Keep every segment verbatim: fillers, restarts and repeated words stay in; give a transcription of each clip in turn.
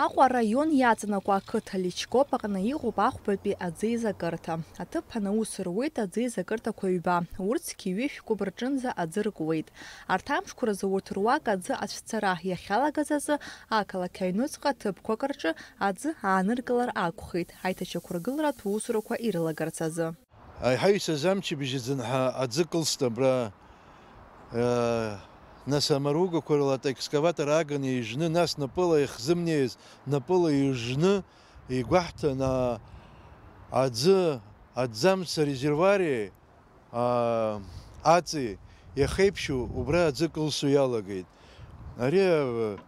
Аҟәа араион иаҵанакуа ақыҭа Личкоп аҟны иҟоуп ахәбатәи аӡы еизакырҭа. Аҭыԥ анаус руеит аӡы еизакырҭақәа ҩба, урҭ зқьи ҩышә кәыб рҿынӡа аӡы ркуеит. Арҭ амшқәа рзы урҭ руак аӡы ацәцара иахьалагаз азы ақалақь аҩнуҵҟа ҭыԥқәак рҿы аӡы ааныркылар акәхеит, аиҭашьақәыргыларатә усурақәа ирылагарц азы. Аиҳаҩсаз амчыбжь азын ҳа аӡы кылст абра. Э, нас амаругақәа рыла аекскаватор ааганы ижны, нас напыла ихзымнеиз напыла ижны, игәаҳҭан, а, аӡы, аӡы амца резервуари, а, аҵи иахеиԥшу убра аӡы кылсу иалагеит. Ари, а,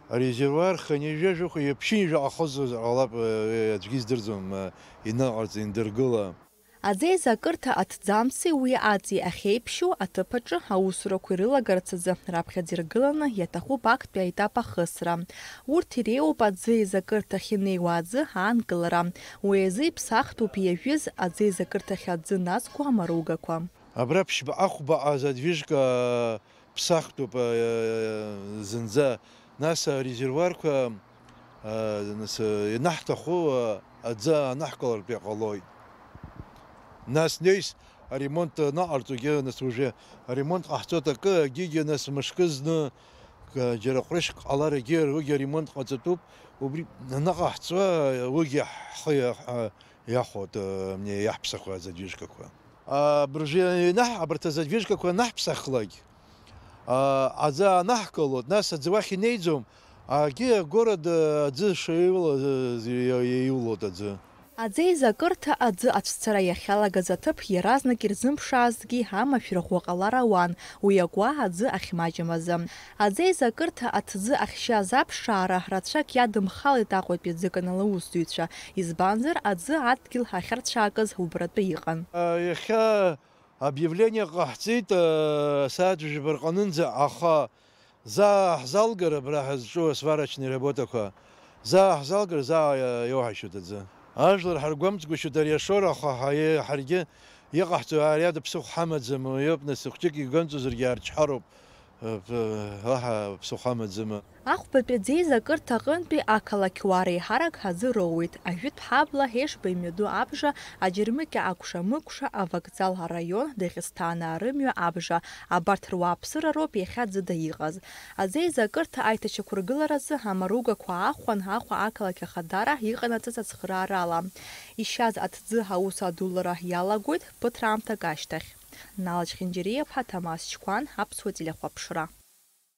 арезервуар хынҩажәа жәохә, ҩаԥшьынҩажәа ҟахозар ҟалап, а, аӡәгьы издырӡом, а, иныҟарҵ, индыргыла. Аӡеиза акырҭа аҭӡамци уи аҵи ахьеиԥшьу аҭыԥ аҿы аусурақәа ирылагарц азы раԥхьаӡа иргыланы иаҭахуп актәи аетап ахысра. Урҭ иреиуоуп аӡеиза акырҭахь инеиуа аӡы аанкылара. Уи азы иԥсахтәуп иажәыз аӡеиза акырҭахь аӡы назго амаругақәа. Абра ԥшьба ахәба азадвижка ԥсахтәуп, а, зынӡа. Нас арезервуарқәа, а, нас, а, ианаҳҭаху, а, аӡы анаҳкылартә иҟалоит. Нас неис аремонт анаҟарҵогьы, нас уже аремонт ҟаҳҵоит акы, акгьы, нас мышкы зны, а, џьара ҟәрышьк ҟаларагьы, уигьы аремонт ҟаҵатәуп. Убри анаҟаҳҵо, уигьы ҳхы иа-, ҳа-, иахәоит, а, мне иаҳԥсахуа азадвижкақәа. Абыржәы ианаҳ-, абарҭ азадвижкақәа анаҳԥсахлак, а, аӡы анаҳкылоит, нас аӡы уахь инеиӡом, агьи агород, а, аӡы шеиула, а, иа-, иаиулоит аӡы. Аӡеиза акырҭа аӡы ацәцара иахьалагаз аҭыԥ иаразнак ирзымԥшаазҭгьы амашәыр ӷәӷәа ҟалар ауан, уи акуа аӡы ахьмаҷым азы. Аӡеиза акырҭа аҭӡы ахьшьаз аԥшаара рацәак иадымхалеит Аҟәатәи аӡыканал аусзуҩцәа, избанзар, аӡы адгьыл ахьарцәаакыз убратәы иҟан. А, иахьа объявление ҟаҳҵеит, а, асааҭ жәаба рҟынынӡа, аха заа ҳзалгар абра ҳазҿу асварочный работақәа, заа ҳзалгар, заа иа-, иоуҳашьоит аӡы. Ажәлар ҳаргәамҵгәышьоит ари ашоура, аха ҳаи-, ҳаргьы иҟаҳҵо ари ада ԥсыхәа ҳамаӡам, уи ауп, нас, хәҷык игәамҵуазаргьы аарчҳароуп. П-, аҳа, ԥсыхәа амаӡам. Ахәбатәи аӡеиза акырҭа аҟынтәи ақалақьуаа реиҳарак аӡы роуеит. Ажәытә ҳабла, Ешба имҩаду абжа, Аџьармыкьа акәша-мыкәша, авокзал араион, Даӷьысҭанаа рымҩа абжа, абарҭ руааԥсыра роуп иахьа ӡыда иҟаз. Аӡеиза акырҭа аиҭашьақәыргыларазы амаругақәа аахәан Аҟәа ақалақь ахадара иҟанаҵаз ацхыраарала. Ишьаз аҭӡы аус адулара иалагоит ԥыҭраамҭак ашьҭахь. Нал Чхинџьариаԥҳа, Ҭамаз Чқәан, Аԥсуа телехәаԥшра.